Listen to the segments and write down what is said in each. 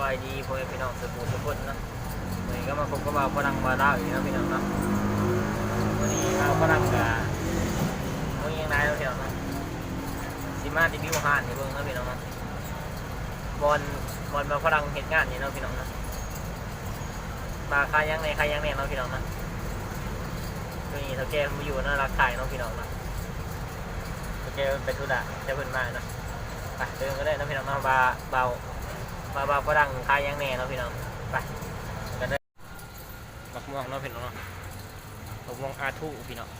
ສະບາຍດີພໍ່ແມ່ພີ່ນ້ອງສູ່ຜູ້ສູ່ຄົນເນາະ. ມື້ນີ້ກໍມາພົບກັບບ່າວຝຣັ່ງບ່າວລາວອີກເນາະພີ່ນ້ອງເນາະ. ມື້ນີ້ບ່າວຝຣັ່ງກໍບໍ່ມີຫຍັງຫຼາຍເນາະພີ່ນ້ອງເນາະ, ຊິມາຣີວິວຮ້ານໃຫ້ເບິ່ງເນາະພີ່ນ້ອງເນາະ. ບ່ອນ ບ່ອນບ່າວຝຣັ່ງເຮັດງານນີ້ເນາະພີ່ນ້ອງເນາະ, ວ່າຂາຍຫຍັງແດ່ ຂາຍຫຍັງແດ່ເນາະພີ່ນ້ອງເນາະ. ມື້ນີ້ເຖົ້າແກ່ເພິ່ນບໍ່ຢູ່ເນາະ, ລັກຂາຍເນາະພີ່ນ້ອງເນາະ. ໂອເຄ ເພິ່ນໄປທຸລະ ແຕ່ເພິ່ນມາເນາະ. ໄປເບິ່ງກັນເລີຍເນາະພີ່ນ້ອງເນາະ ວ່າບ່າວ ວ່າບ່າວຝຣັ່ງຂາຍຫຍັງແດ່ເນາະພີ່ນ້ອງ. ໄປກັນເລີຍ. ໝາກມ່ວງເນາະພີ່ນ້ອງເນາະ, ໝາກມ່ວງອາທູພີ່ນ້ອງ,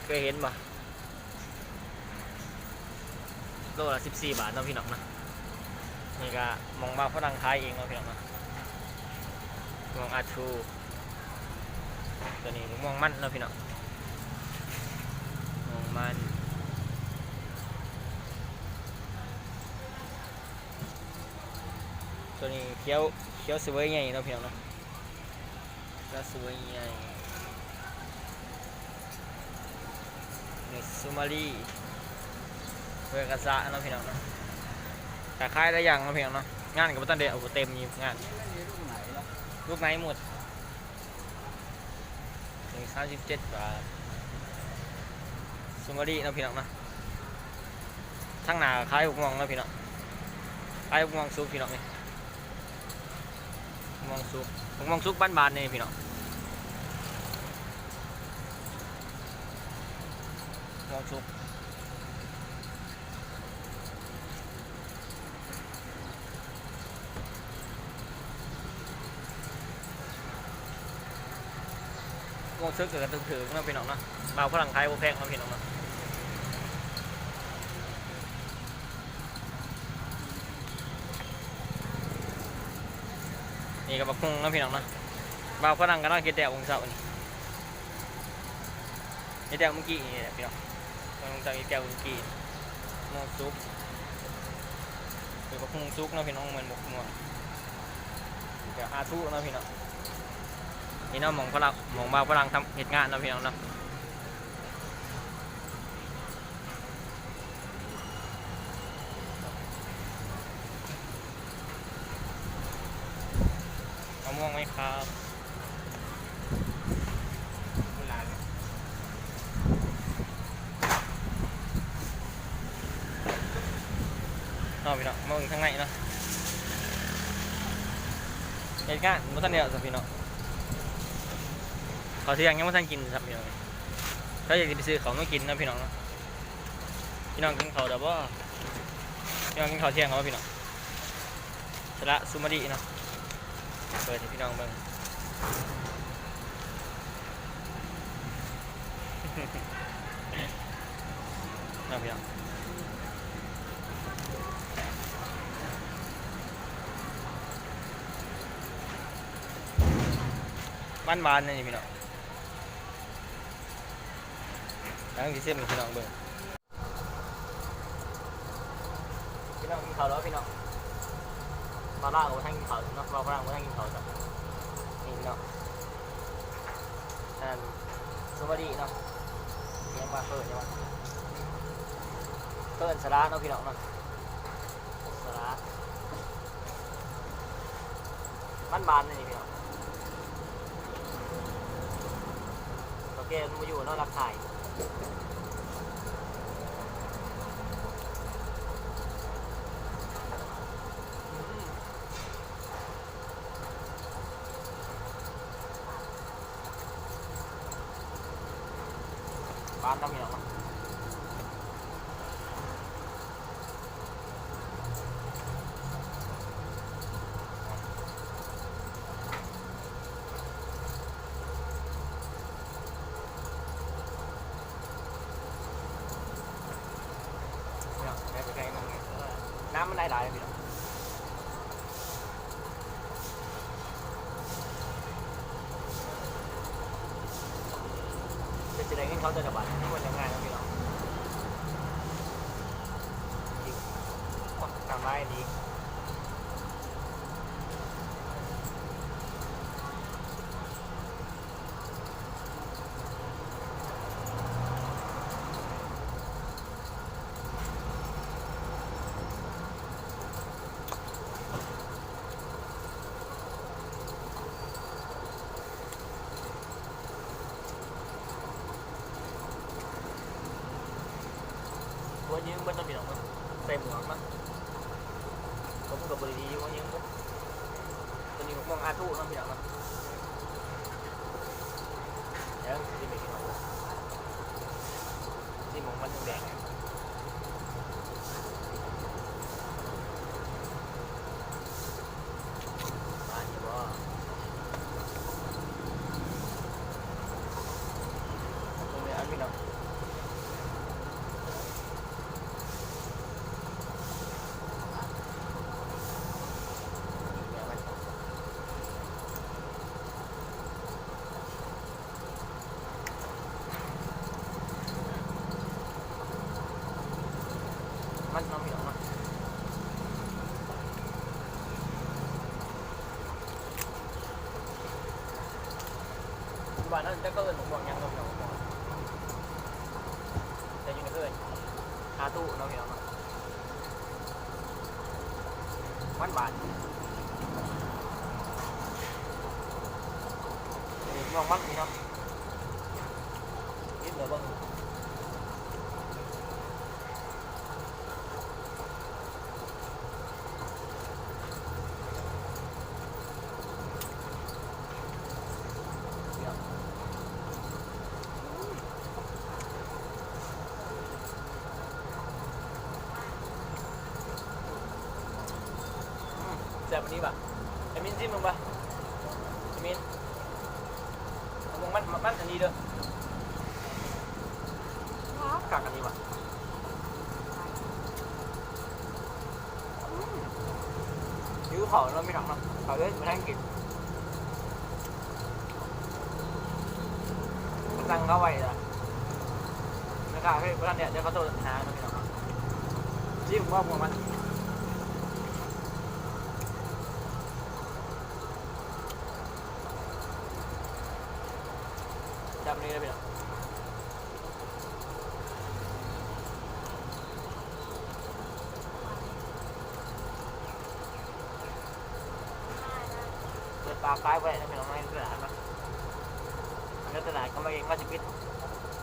ເຄີຍເຫັນບໍ່? ໂລລະສິບສີ່ບາດເນາະພີ່ນ້ອງເນາະ. ນີ້ກະໝ່ອງບ່າວຝຣັ່ງຂາຍເອງເນາະພີ່ນ້ອງເນາະ, ໝ່ອງອາທູ. ໂຕນີ້ໝ່ອງມັນເນາະພີ່ນ້ອງ, ໝ່ອງມັນ. ໂຕນີ້ຂຽວ ຂຽວສະເຫວີຍໃຫຍ່ເນາະພີ່ນ້ອງເນາະ. ກະສວຍໃຫຍ່ ມີຊູມາລີ ເວກາຊະເນາະພີ່ນ້ອງເນາະ. ກະຂາຍຫຼາຍຢ່າງເນາະພີ່ນ້ອງເນາະ, ງານກໍບໍ່ທັນໄດ້ເອົາເຕັມຢູ່ງານ. ລູກໄນໝົດ ນີ້ສາມສິບເຈັດບາດ. ຊູມາລີເນາະພີ່ນ້ອງເນາະ. ທາງໜ້າຂາຍບັກມ່ວງເນາະພີ່ນ້ອງ, ຂາຍບັກມ່ວງສຸກພີ່ນ້ອງເອີຍ. ບັກມ່ວງສຸກ ບັກມ່ວງສຸກບານໆນີ້ພີ່ນ້ອງ, ບັກມ່ວງສຸກ. ໝ່ວງສຸກກໍຖືກໆເນາະພີ່ນ້ອງເນາະ, ບ່າວຝຣັ່ງຂາຍບໍ່ແພງເນາະພີ່ນ້ອງເນາະ. ນີ້ກໍບັກຫຸ່ງເນາະພີ່ນ້ອງເນາະ, ບ່າວຝຣັ່ງກຳລັງເຮັດແລ້ວມື້ເຊົ້ານີ້. ເຮັດແລ້ວມື້ກີ້ນີ້ແຫຼະພີ່ນ້ອງ, ເພິ່ນຕ້ອງເຮັດແລ້ວມື້ກີ້. ໝ່ວງສຸກ ເປັນບັກຫຸ່ງສຸກເນາະພີ່ນ້ອງ, ແມ່ນບັກມ່ວງ. ແບບອາທຸເນາະພີ່ນ້ອງ, ນີ້ເນາະ ໝ່ອງຝຣັ່ງ ໝ່ອງບ່າວຝຣັ່ງທຳ ເຮັດງານເນາະພີ່ນ້ອງເນາະ. มะม่วงไหมครับ ເນາະພີ່ນ້ອງ, ມາເບິ່ງທາງໃນເນາະ. ເຮັດງານບໍ່ທັນແລ້ວຊ້ຳພີ່ນ້ອງ, ເຂົ້າທ່ຽງຍັງບໍ່ທັນກິນຊ້ຳພີ່ນ້ອງ. ເຂົາຢາກຊິໄປຊື້ເຂົ້າມາກິນເນາະພີ່ນ້ອງເນາະ. ພີ່ນ້ອງກິນເຂົ້າແລ້ວບໍ່? ພີ່ນ້ອງກິນເຂົ້າທ່ຽງແລ້ວບໍ່ພີ່ນ້ອງ? ສະລະຊູມາລີເນາະ, ເປີດໃຫ້ພີ່ນ້ອງເບິ່ງເນາະພີ່ນ້ອງ. ຫວານໆ ນີ້ພີ່ນ້ອງ, ກຳລັງຊິເຊັມໃຫ້ພີ່ນ້ອງເບິ່ງ. ພີ່ນ້ອງກິນເຂົ້າແລ້ວພີ່ນ້ອງ, ບ່າວລາວກໍບໍ່ທັນກິນເຂົ້າເນາະ, ບ່າວຝຣັ່ງບໍ່ທັນກິນເຂົ້າຊ້ຳ. ນີ້ພີ່ນ້ອງ ອັນນັ້ນ ສະຕຣອເບອຣີເນາະ, ຍັງວ່າເອີ້ນຫຍັງວະ, ເອີ້ນສະຫຼາເນາະພີ່ນ້ອງເນາະ, ສະຫຼາ ມັນບານນີ້ພີ່ນ້ອງ. ເຖົ້າແກ່ມັນບໍ່ຢູ່ເນາະ, ລັກຂາຍ. ບານນຳພີ່ນ້ອງເນາະ. ພີ່ນ້ອງ ໄດ້ໄປໄກມາກເລີຍ, ນ້ຳມັນໄຫຼຫຼາຍພີ່ນ້ອງ. ເພິ່ນຊິໄດ້ເງິນເຂົາແຕ່ລະບາດ ມັນບໍ່ໄດ້ງ່າຍເນາະພີ່ນ້ອງ. ໂອ້ ນ້ຳຫຼາຍອີ່ຫຼີ. ເ ມັນ ຜົມກໍບໍ່ໄດ້ດີວ່າຫຍັງເດ້. ຕົວນີ້ໝາກມ່ວງອາທຸເນາະ ພີ່ນ້ອງເນາະ. ເອີ ຊິໄປກິນເອົາ ຊິໝອງມັນແດງໆ. ປານນີ້ບໍ່? ເບິ່ງເດີ ອັນນີ້ເນາະ. ມັນເນາະ ພີ່ນ້ອງເນາະ. ຢູ່ບ້ານເຮົາຈັກເຂົາເອີ້ນໝາກມ່ວງຫຍັງເນາະ ພີ່ນ້ອງເນາະ. ແຕ່ຢູ່ນີ້ເອີ້ນອາຕຸເນາະ ພີ່ນ້ອງເນາະ. ຫວານໆ ເອີ ນ້ອງມັນນີ້ເນາະ ກິນແລ້ວເບິ່ງ. ອືມ ແຊບອີ່ຫຼີບາດ. ໄອ້ມິນ ຊິມເບິ່ງບາດ ໄອ້ມິນ ເບິ່ງມັນ ມັນອັນນີ້ເດີ. ວ້າວ ຄັກອັນນີ້ຫວາ. ອືມ ຫິວເຂົ້າເນາະ ພີ່ນ້ອງເນາະ. ເຂົ້າເລີຍ ມານັ່ງກິນ. ສັ່ງເຂົ້າໄວ້ລະ ແມ່ຄ້າເຮັດບໍ່ທັນແລ້ວ ດຽວເຂົາໂທຫາເນາະ ພີ່ນ້ອງເນາະ. ຊິບໍ່ພວກມັນ ຈັບນີ້ເດີພີ່ນ້ອງ. ເປີດປາກຂາຍບໍ່ໄດ້ເນາະ ພີ່ນ້ອງເນາະ ຢູ່ຕະຫຼາດເນາະ. ຢູ່ຕະຫຼາດເຂົາມາເອງ ວ່າຊິປິດ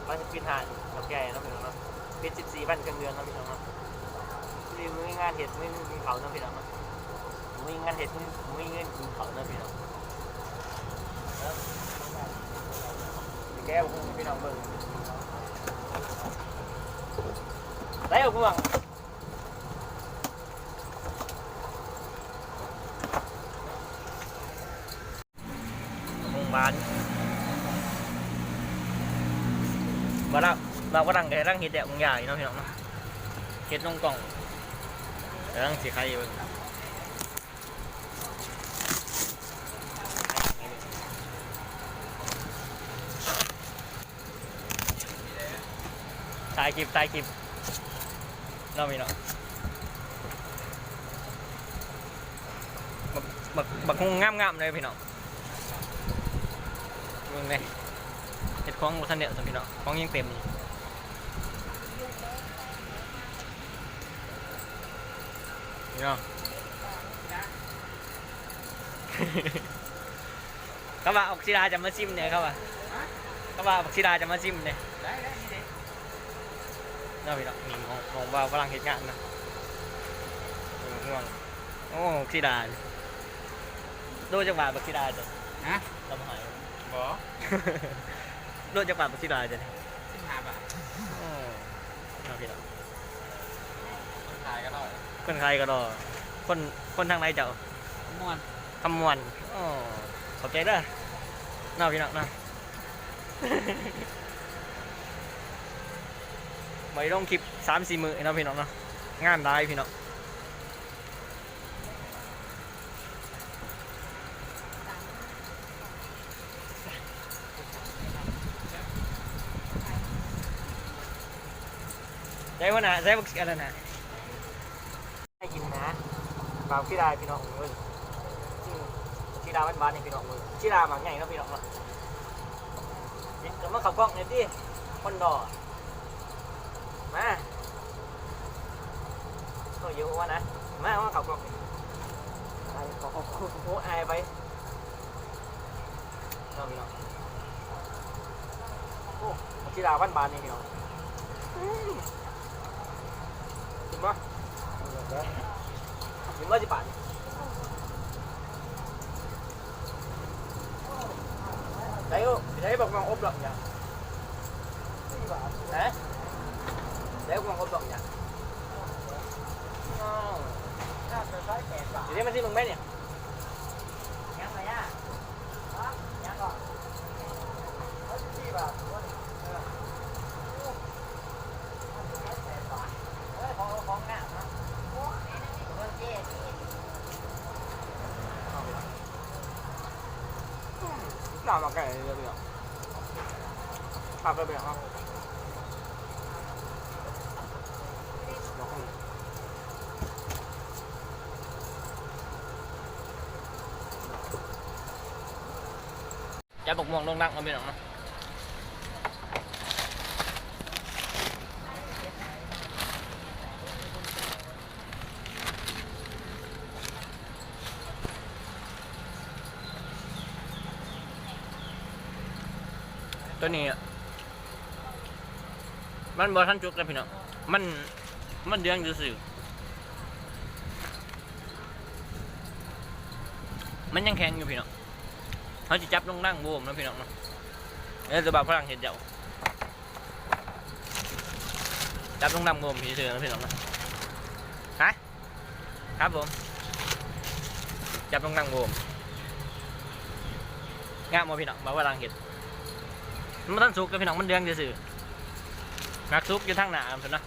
ວ່າຊິປິດຮ້ານເຖົ້າແກ່ເນາະ ພີ່ນ້ອງເນາະ. ປິດສິບສີ່ວັນເຄິ່ງເດືອນເນາະ ພີ່ນ້ອງເນາະ. ບໍ່ມີງານເຮັດ ບໍ່ມີເງິນກິນເຂົ້າເນາະ ພີ່ນ້ອງເນາະ. ບໍ່ມີງານເຮັດ ບໍ່ມີເງິນກິນເຂົ້າເນາະ ພີ່ນ້ອງ. ເອີ ຊິແກະໃຫ້ພີ່ນ້ອງເບິ່ງ ໄດ້ບໍ່ພວກ ໝາກມ່ວງຫວານ. ບໍ່ລະ ບ່າວຝຣັ່ງກຳລັງເຮັດແລ້ວບາງຢ່າງເນາະ ພີ່ນ້ອງເນາະ. ເຮັດລົງກ່ອງ ກຳລັງຊິໄຂເບິ່ງ. ຖ່າຍຄລິບ ຖ່າຍຄລິບເນາະ ພີ່ນ້ອງ. ບັກ ບັກ ບັກຫຸ່ງງາມໆເລີຍພີ່ນ້ອງ ເບິ່ງເດ້. ເຮັດຂອງບໍ່ທັນແລ້ວຊ້ຳພີ່ນ້ອງ ຂອງຍັງເຕັມຢູ່ ພີ່ນ້ອງ. ເຂົາວ່າບັກສີດາຈະມາຊິມແດ່ ເຂົາວ່າ ຮະ ເຂົາວ່າບັກສີດາຈະມາຊິມແດ່. ໄດ້ ໄດ້ ນີ້ເດ້ ເນາະ ພີ່ນ້ອງ. ນີ້ ຂອງ ຂອງບ່າວຝຣັ່ງເຮັດງານນະ ເປັນຫ່ວງ. ໂອ້ ບັກສີດາ ໂລຈັກບາດບັກສີດາເຈົ້າ? ຮະ ລຳຫອຍ ບໍ່ ໂລຈັກບາດບັກສີດາເຈົ້ານີ້? ສິບຫ້າບາດ. ໂອ້ ເນາະ ພີ່ນ້ອງ. ຄົນຂາຍກໍຫຼໍ່ ຄົນຂາຍກໍຫຼໍ່. ຄົນ ຄົນທາງໃດເຈົ້າ? ຄຳມ່ວນ ຄຳມ່ວນ. ໂອ້ ຂອບໃຈເດີເນາະ ພີ່ນ້ອງເນາະ. ບໍ່ໄດ້ລົງຄລິບສາມສີ່ມື້ເນາະ ພີ່ນ້ອງເນາະ ງານຫຼາຍພີ່ນ້ອງ. ໃສ່ຫົວໜ້າ ໃສ່ບັກ ອັນນັ້ນນະ ໃຫ້ກິນນະ. ບັກສີດາພີ່ນ້ອງເອີຍ ອືມ ບັກສີດາຫວານໆນີ້ພີ່ນ້ອງເອີຍ. ບັກສີດາໝາກໃຫຍ່ເນາະ ພີ່ນ້ອງເນາະ. ກິນກັບມາເຂົ້າກ້ອງແດ່ຕິ ຄົນຫຼໍ່. ມາ ໂອ້ ເຍາະວ່ານະ ມາ ມາເຂົ້າກ້ອງນີ້. ອາຍ ໂອ້ ອາຍໄປເນາະ ພີ່ນ້ອງ. ໂອ້ ບັກສີດາຫວານໆນີ້ພີ່ນ້ອງ. ອືມ ກິນບໍ່? ກິນເບິດຊິບາດນີ້. ໄດ້ໂອ ໄດ້ບັກໝາກອົບດອກຫຍັງ? ຮະ? ໄດ້ບັກໝາກອົບດອກຫຍັງ? ອ້າວ ຊິໄດ້ມາຊິເບິ່ງໄໝນີ້? ຍັງບໍ່ຍາກ ຍັງບໍ່ ເອົາສິບສີ່ບາດ ໂອ້ຍ ເອີ ມັນຊິໄດ້ແປດບາດ ເອີ ຂອງ ຂອງງາມເນາະ ໂອ້ຍ ເບິ່ງເຈ້ ນີ້ ອືມ ໜ້າມາໃກ້ເລີຍ ພີ່ນ້ອງ ຄັກເລີຍ ພີ່ນ້ອງເນາະ. ຈັບບັກມ່ວງລົງດັງເນາະ ພີ່ນ້ອງເນາະ. ຕົວນີ້ ມັນບໍ່ທັນສຸກເດ້ພີ່ນ້ອງ ມັນ ມັນເດືອງຊື່ໆ ມັນຍັງແຂງຢູ່ພີ່ນ້ອງ. ເຮົາຊິຈັບລົງດັງໂບມເນາະພີ່ນ້ອງເນາະ. ເອີ ແຕ່ວ່າຝຣັ່ງເຮັດແລ້ວ ຈັບລົງດັງໂບມຊື່ໆ ເນາະພີ່ນ້ອງເນາະ. ຮະ? ຄັບຜົມ ຈັບລົງດັງໂບມ. ງາມບໍ່ພີ່ນ້ອງ? ບ່າວຝຣັ່ງເຮັດ ມັນບໍ່ທັນສຸກເດ້ພີ່ນ້ອງ ມັນເດືອງຊື່ໆ ມັກສຸກຢູ່ທາງໜ້າພຸ້ນນະ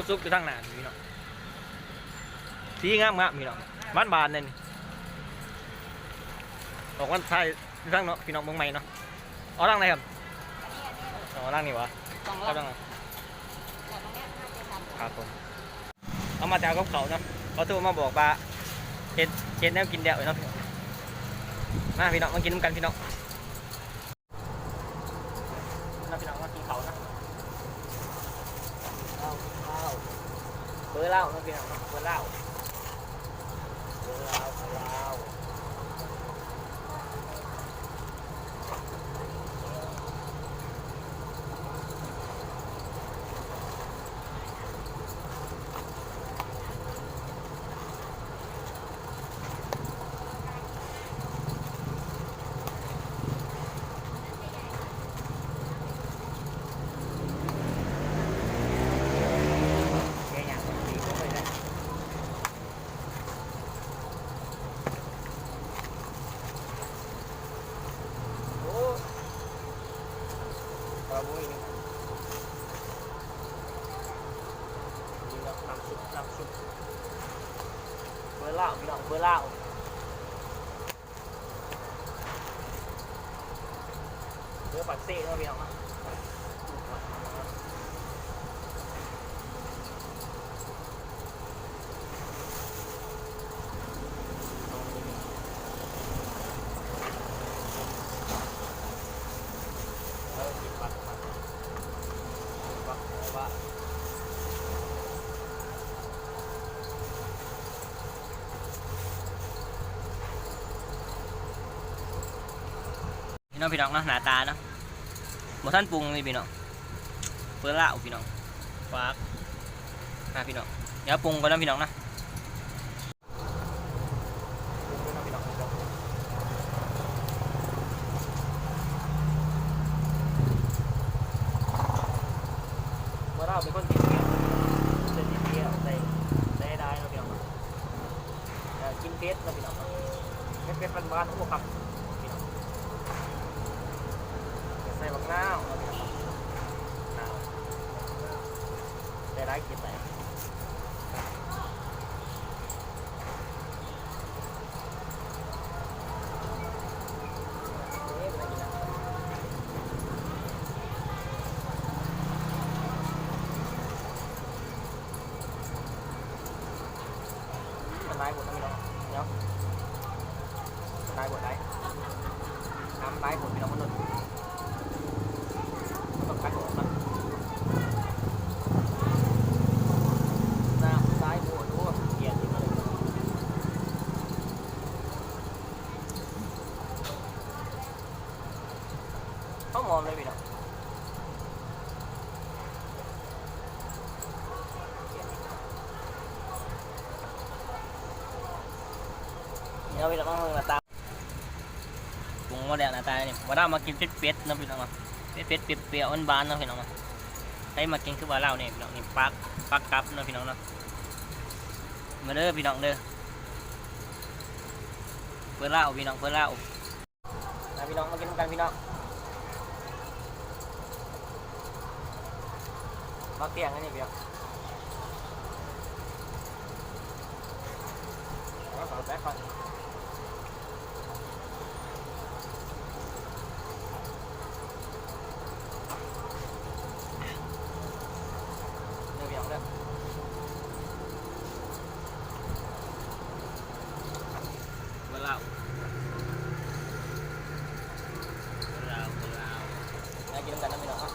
ສຸກໆຢູ່ທາງໜ້າພີ່ນ້ອງ. ສີງາມໆ ພີ່ນ້ອງ ຫວານໆ ເດ້ນີ້ ອອກຫວານໄທຢູ່ທາງເນາະ ພີ່ນ້ອງເບິ່ງໃໝ່ເນາະ. ເອົາຫຼັງໃດຄັບ? ເອົາຫຼັງນີ້ຫວາ? ສອງຫຼັງ ຄັບ ຫຼັງນັ້ນ ຄັບຜົມ. ເອົາມາແຕ່ເອົາກັບເຂົ້າເນາະ ເຂົາໂທມາບອກວ່າເຮັດ ເຮັດແນວກິນແລ້ວເນາະ ມາພີ່ນ້ອງ ມາກິນນຳກັນພີ່ນ້ອງ. ມາພີ່ນ້ອງ ມາກິນເຂົ້ານະ ເຂົ້າ ເຂົ້າ ເປີລາວເນາະພີ່ນ້ອງເນາະ ເປີລາວ ເປີລາວ ເປີລາວ. ໂອ້ ປາບຸ້ຍນີ້ ນີ້ເນາະ ນ້ຳຊຸບ ນ້ຳຊຸບ ເບີລາວ ພີ່ນ້ອງ ເບີລາວ. ເດີປາກເຊເນາະ ພີ່ນ້ອງເນາະ. ເອີ ກິນບັກ ບັກ ບັກ ບັກ. ນີ້ເນາະ ພີ່ນ້ອງເນາະ ໜ້າຕາເນາະ ບໍ່ທັນປຸງເລີຍພີ່ນ້ອງ ເປີລາວພີ່ນ້ອງ ຝາກ ນະພີ່ນ້ອງ ດຽວປຸງກ່ອນເນາະ ພີ່ນ້ອງເນາະ. ເມື່ອລາວເປັນຄົນກິນເຜັດ ເປັນກິນເຜັດ ໃສ່ ໃສ່ຫຼາຍເນາະ ພີ່ນ້ອງເນາະ. ເອີ ກິນເຜັດເນາະ ພີ່ນ້ອງເນາະ ເຜັດໆ ຫວານໆ ໂອ້ ຄັກ ພີ່ນ້ອງ. ໃສ່ບັກນາວເນາະ ພີ່ນ້ອງເນາະ ນາວ ໃສ່ຫຼາຍກິນໄດ້. ມັນຫຼາຍໂພດເນາະ ພີ່ນ້ອງເນາະ ມັນຫຼາຍໂພດໄດ໋ ນ້ຳຫຼາຍໂພດ ພີ່ນ້ອງ ມັນ ມັນຕ້ອງຕັດອອກເນາະ. ເອົາໄປລະມັງ ໜ້າຕາ ປຸງມາແລ້ວ ໜ້າຕານີ້ ບ່າວລາວມັກກິນເຜັດໆເນາະພີ່ນ້ອງເນາະ ເຜັດໆ ປຽວໆ ຫວານໆເນາະພີ່ນ້ອງເນາະ. ໃຜມັກກິນຄືບ່າວລາວນີ້ພີ່ນ້ອງ ນີ້ ປາກ ປາກກັບເນາະພີ່ນ້ອງເນາະ. ມາເດີພີ່ນ້ອງເດີ ເຜີ້ລາວພີ່ນ້ອງ ເຜີ້ລາວ. ມາພີ່ນ້ອງ ມາກິນນຳກັນພີ່ນ້ອງ ມາກຽງອັນນີ້ພີ່ນ້ອງ ເອົາເຂົ້າໃສ່ກ່ອນ ເດີພີ່ນ້ອງເດີ. ເບິ່ງລາວ ເບິ່ງລາວ ເບິ່ງລາວ ມາກິນນຳກັນນະພີ່ນ້ອງເນາະ.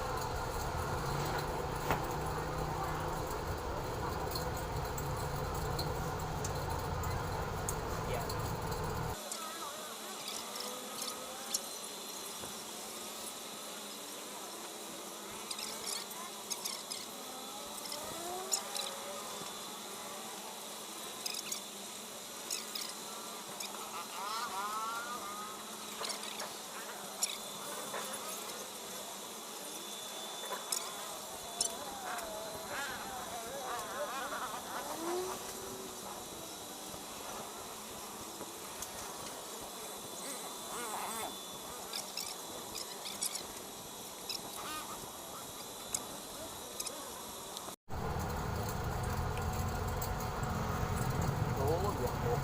ໂອ້ ດວງຕົກ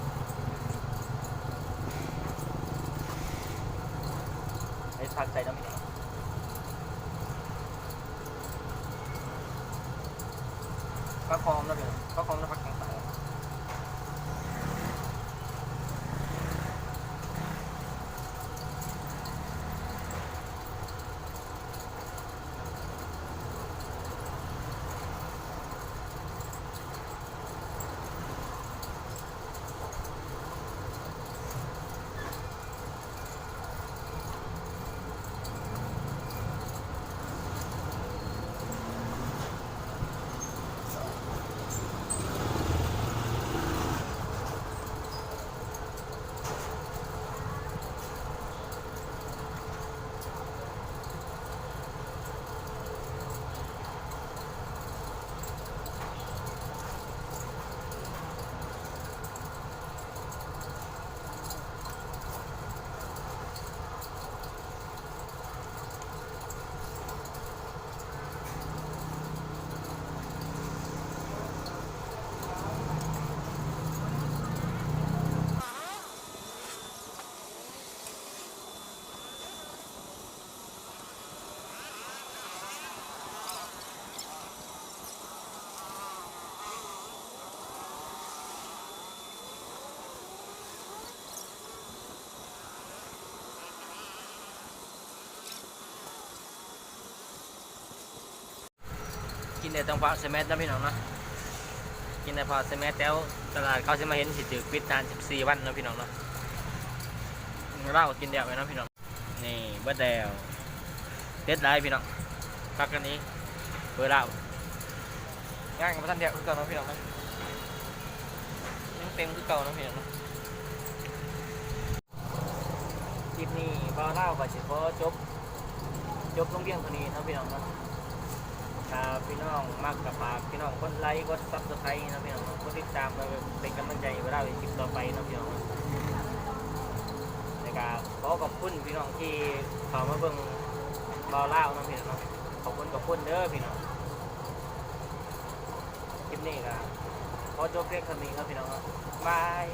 ໃຫ້ຜັກໃສ່ນຳອີກ ຜັກຫອມນຳ ຜັກຫອມນຳ ຜັກຫອມ. ກິນແຕ່ຕ້ອງພາກໃສ່ແມສນຳພີ່ນ້ອງເນາະ ກິນແຕ່ພາກໃສ່ແມສ ແຕ່ຕະຫຼາດເຂົາຊິມາເຫັນ ຊິຖືກປິດຮ້ານສິບສີ່ວັນເນາະພີ່ນ້ອງເນາະ. ເຮົາກໍກິນແລ້ວແມ່ນເນາະພີ່ນ້ອງ. ນີ້ເບິດແລ້ວ ເດັດຫຼາຍພີ່ນ້ອງ ຄັກອັນນີ້ ເປີດລາວ ງານກໍບໍ່ທັນແລ້ວຄືເກົ່າເນາະພີ່ນ້ອງເນາະ ຍັງເຕັມຄືເກົ່າເນາະພີ່ນ້ອງເນາະ. ຄລິບນີ້ບ່າວລາວກໍຊິຂໍຈົບ ຈົບລົງພຽງເທົ່ານີ້ເນາະພີ່ນ້ອງເນາະ. ຖ້າພີ່ນ້ອງມັກກໍຝາກພີ່ນ້ອງກົດໄລ ກົດ Subscribe ເນາະພີ່ນ້ອງເນາະ ກົດຕິດຕາມ ເພື່ອເປັນກຳລັງໃຈໃຫ້ພວກເຮົາເຮັດຄລິບຕໍ່ໄປເນາະພີ່ນ້ອງເນາະ. ແລ້ວກໍຂໍຂອບຄຸນພີ່ນ້ອງທີ່ເຂົ້າມາເບິ່ງບ່າວລາວເນາະພີ່ນ້ອງເນາະ ຂອບຄຸນ ຂອບຄຸນເດີພີ່ນ້ອງ. ຄລິບນີ້ກໍຂໍຈົບພຽງເທົ່ານີ້ເນາະພີ່ນ້ອງເນາະ ບາຍ.